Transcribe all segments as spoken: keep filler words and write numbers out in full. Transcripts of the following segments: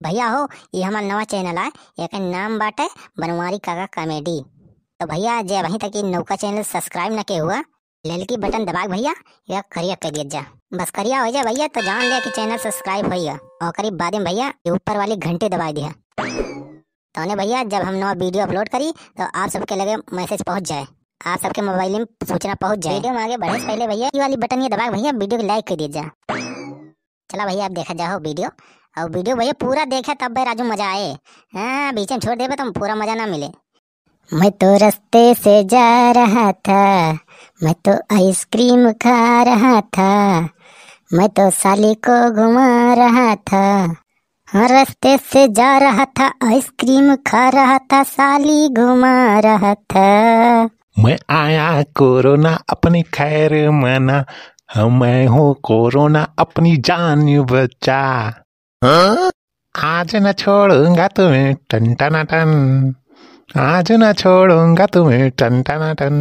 भइया हो, ई हमार नवा channel आय, एकर नाम बाटे बनवारी काका comedy। तो भइया, जे अबहीं तक ई नौका channel subscribe न किहे हुआ, ललकी button दबाइ भइया, या करिया कइ दिया जा। बस करिया होइ जाए भइया, तो जान लिया कि channel subscribe होइ गया। और करीब बाद में भइया, ये ऊपर वाली घंटी दबाइ दिया। तौने भइया, जब हम नवा video upload करी, तो आप सबके लगे message पहुँच जाए, आप सबके mobile में सूचना पहुँच जाए। Video में आगे बढ़े से पहिले भइया, ई वाली button ये दबाइ भइया, video के like कइ दिया जा। चला भइया, अब देखा जाओ video। और video भइया पूरा देखे तब बे राजू मजा आए। हाँ, बीच में छोड़ देबे तो पूरा मजा ना मिले। मैं तो रस्ते से जा रहा था, मैं तो ice cream खा रहा था, मैं तो साली को घुमा रहा था। हाँ, रस्ते से जा रहा था, ice cream खा रहा था, साली घुमा रहा था। मैं आया कोरोना अपनी खैर मना, हाँ, मैं हूँ कोरोना अपनी जान बचा। हाँ? आज न छोड़ूंगा तुम्हें टन टना टन, आज न छोड़ूंगा तुम्हें टन टना टन।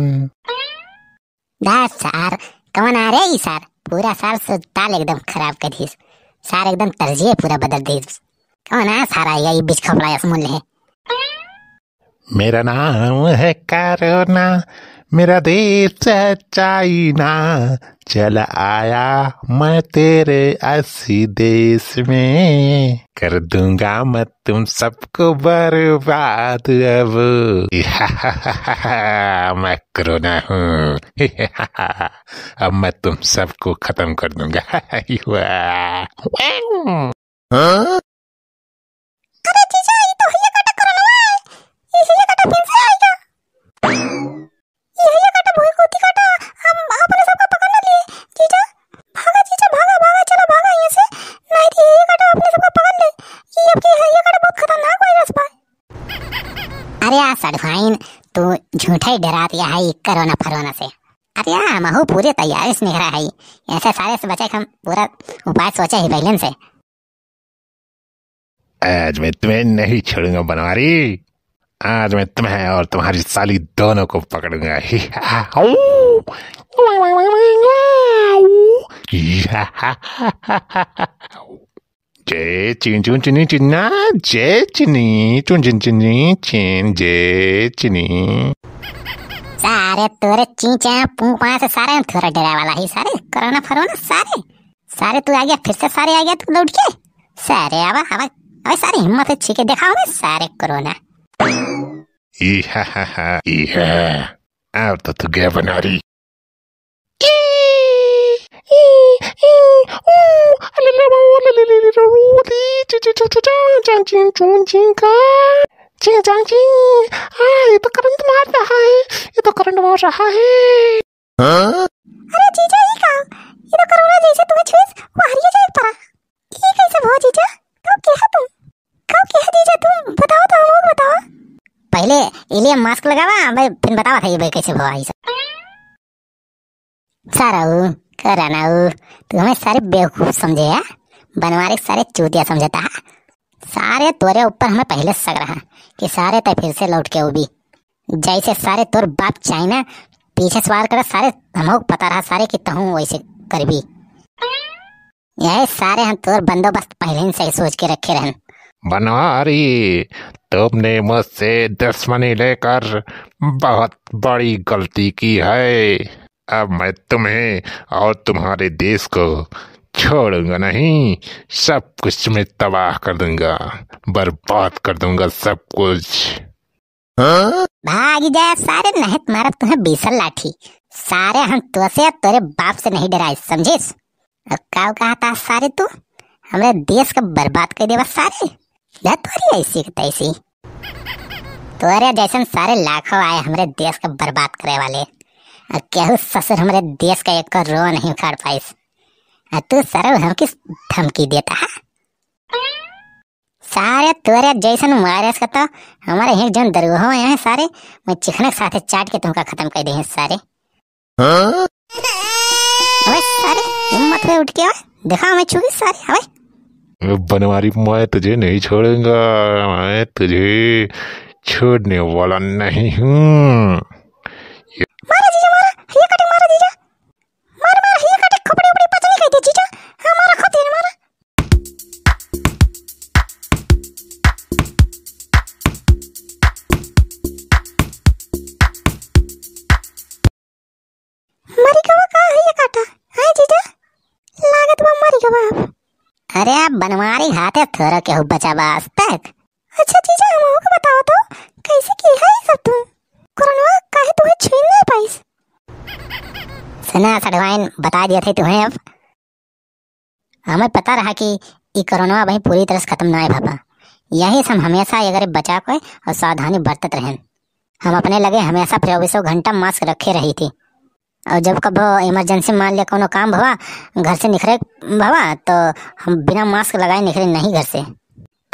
दा सार, कौन आ रे ई सार? पूरा सार सुरताल एकदम खराब कर दिस। सार एकदम तर्जिए पूरा बदल दिस। कौन आ सार आइगा, ई बिचखपड़ा अस मूल्य है। मेरा नाम है कोरोना, मेरा देश है चाइना, चला आया मैं तेरे असी देश में। कर दूंगा मैं तुम सबको बर्बाद अब। मैं कोरोना हूँ। अब मैं तुम सबको खत्म कर दूंगा। हाँ? अरे जीजा, ई तो हइये काटा कोरोनवा है। ई हइये काटा फिर से आइगा। ई हइये काटा भूत कुत्ती काटा, हम अपने सबका पकड़ ना लिए। जीजा, भागा जीजा, भागा, भागा, चला भागा यहाँ से। नहीं तो ई हइये काटा अपने सबका पकड़ ले। ई अब की हइये काटा बहुत खतरनाक virus बा। अरे आ सड़फाइन, तू झूठा ही डरात या है ई कोरोना फरोना से। अरे आ, हमहू पूरे तैयारी से निकरा है। ऐसे सारे से बचे के हम पूरा उपाय सोचे ही पहिले से। आज मैं तुम्हें नहीं छोड़ूंगा बनवारी, आज मैं तुम्हें और तुम्हारी साली दोनों को पकड़ूंगा। ही हा हा। जय चिन चुन चिनी चिन्ना, जय चिनी चुन चिन चिनी चिन, जय चिनी। सारे तोरे चींचा पूंपा से सारे थोड़ा डराए वाला ही सारे, कोरोना फरोना सारे। सारे तू आ गया, फिर से सारे आ गया तू लौट के। सारे आवा, आवा, आवा सारे हिम्मत है छीके दिखाओ ना सारे कोरोना। ई हा हा हा, ई हा। अब तो तू गया बनवारी। ई, ई, ई, ऊ, अले ले वो, ले ले ले ले रो, ची, ची, चू, चू, चां, चां, चिं, चूं, चिं, का। चिं, चां, चिं। आ, ये तो करंट मार रहा है, ये तो करंट मार रहा है। हाँ? अरे जीजा, ई का? ई तो कोरोना जैसे तुम्हें छुइस, वो हरिये जाए परा। ई कैसे भो जीजा? कब के है तू? कब के है जीजा तू? बताओ तो, हमको बताओ। पहिले इले mask लगावा, अबे फिर बतावा था ये बे कैसे भो आई सब। सारा ऊ, कोरोना ऊ, तू हमें सारे बेवकूफ समझे है, बनवारी सारे चूतिया समझता है। सारे तोरे ऊपर हमें पहिले शक रहा कि सारे तय फिर से लौट के उबी। जैसे सारे तोर बाप चाइना पीछे से वार करे, सारे हमहू पता रहा सारे कि तहूँ वैसे करबी। यही सारे हम तोर बंदोबस्त पहिले से ही सोच के रखे रहन। बनवारी, तुमने मुझसे दुश्मनी लेकर बहुत बड़ी गलती की है। अब मैं तुम्हें और तुम्हारे देश को छोड़ूंगा नहीं, सब कुछ मैं तबाह कर दूंगा, बर्बाद कर दूंगा सब कुछ। हाँ? भाग जा सारे, नहीं तो मारब तुम्हें बीसल लाठी। सारे हम तोसे और तोरे बाप से नहीं डराए, समझिस? और का कहा था सारे तू? हमरे देश का बर्बाद कर देवा सारे। जा तोरी ऐसी की तैसी। तोरे जैसन सारे लाखों आए हमरे देश का बर्बाद करे वाले। और केहू ससुर हमरे देश का एक रो नहीं उखाड़ पाइस। और तू सारे हमकी धमकी देता है? सारे तोरे जैसन वायरस का तो हमारे एक जन दरुहो आए हैं सारे, मैं चिकन के साथे चाट के तुमका खत्म कर दे हैं सारे। हाँ? अबे सारे, हिम्मत में उठ के आवे, देखा हमें छुगी सारे, अबे। ए बनवारी, मैं तुझे नहीं छोड़ूंगा, मैं तुझे छोड़ने वाला नहीं हूँ। मारा जीजा, मारा, ये कटे मारा जीजा। मार, मार, ये काटे खोपड़ी उपड़ी पचनी कह दे, जीजा। हाँ, मारा, खूब तेज मारा। बनवारी घाटे थोड़ा केहू बचा बा आज तक। अच्छा जीजा, हमहू के बताओ तो, कैसे की है ई सब तू? कोरोनवा काहे तुहे छीन नहीं पाइस? सुना सढ़वाइन, बता दिया थे तुहे अब। हमें पता रहा कि ई कोरोनवा अबहीं पूरी तरह से खत्म नाय भवा। यही से हम हमेशा एकरे बचा के और सावधानी बरतत रहेन। हम अपने लगे हमेशा चउबीसों घंटा mask रखे रही थी। और जब कबो emergency मान लिया कोनो काम भवा, घर से निकरे भवा, तो हम बिना mask लगाए निकरे नहीं घर से।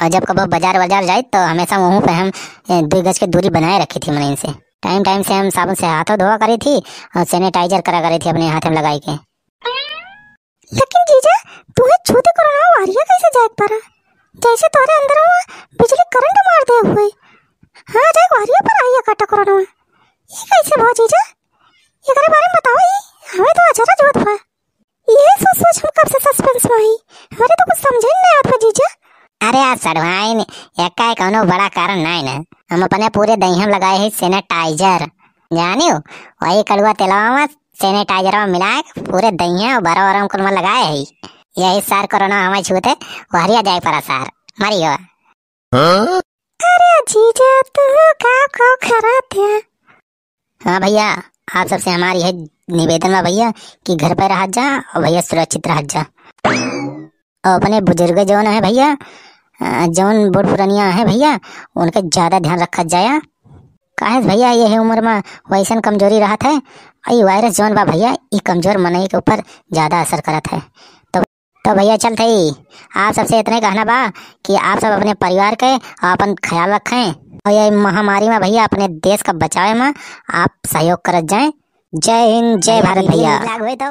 और जब कबो बाजार वाजार जाए तो हमेशा वहूँ पे हम, ए, दुई गज के दूरी बनाए रखी थी मनइन से। Time time से हम साबुन से हाथों धोआ करी थी और sanitizer करा करी थी अपने हाथ में लगाई के। लेकिन जीजा, तुहे छूते कोरोना वारिया कैसे जाए पारा? जैसे तोहरे अंदर हुआ बिजली करंट मार दे हुए। हाँ, जाए वारिया पर आइया काटा कोरोना। ये कैसे भा जीजा? एकरे बारे में बताओ, ई हमें तो अचरज होत बा। यही सोच सोच हम कब से suspense में हई। हमरे तो कुछ समझे ही नहीं आवत बा जीजा। अरे यार सढ़वाइन, एका कौनो बड़ा कारण नहीं ना। हम अपने पूरे दहिया में लगाए हैं sanitizer, जानियो, वही कड़ुआ तेलवा में sanitizer में मिला के पूरे दहिया और बरा बरा कुल में लगाए है। यही सार कोरोना हमें छूते वहरिया जाए परा सार, मरियो। अरे जीजा, तू का का खराब है? हाँ भैया, आप सबसे हमारी है निवेदन बा भैया कि घर पे रहत जा और भैया सुरक्षित रहत जा। और अपने बुजुर्ग जौन है भैया, अ, जौन बूढ़ पुरनिया है भैया, उनके ज्यादा ध्यान रखत जाया। काहे से भैया, यही उम्र में वैसन कमजोरी रहत है। ई virus जौन बा भैया, ई कमजोर मनई के ऊपर ज्यादा असर करत है। तो, तो भैया चलत हई, आप सबसे इतने कहना बा कि आप सब अपने परिवार के अपन ख्याल रखें और ये महामारी में भैया अपने देश का बचावे में आप सहयोग करत जाएं। जय हिंद, जय भैया, भारत video भैया। नीक लाग होए तो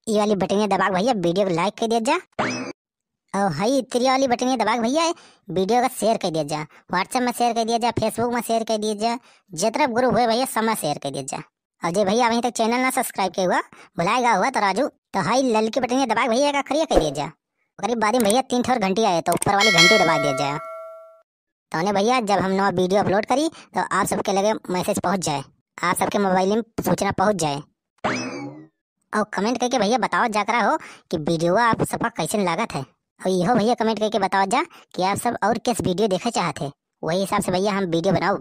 ई वाली बटनिया दबा के भैया video को like कर दिया जा। और हई तिरिया वाली बटनिया दबा के भैया video का share कर दिया जा, WhatsApp में share कर दिया जा, Facebook में share कर दिया जा, जितना group हुए भैया सब में share कर दिया जा। और जे भैया अभी तक channel ना subscribe किया हुआ, भुलाएगा हुआ तो राजू, तो हई ललकी बटनिया दबा के भैया एक अखरिया कर दिया जा। ओकरी बाद में भैया तीन ठो और घंटी आए तो ऊपर वाली घंटी दबा दिया जा। तौने भैया जब हम नवा video upload करी तो आप सबके लगे message पहुँच जाए, आप सबके mobile में सूचना पहुँच जाए। और comment करके भैया बताओ जा करा हो कि video आप सबका कैसन लागत है। और इहो भैया comment करके बताओ जा कि आप सब और किस video देखे चाहत है, वही हिसाब से भैया हम video बनाओ।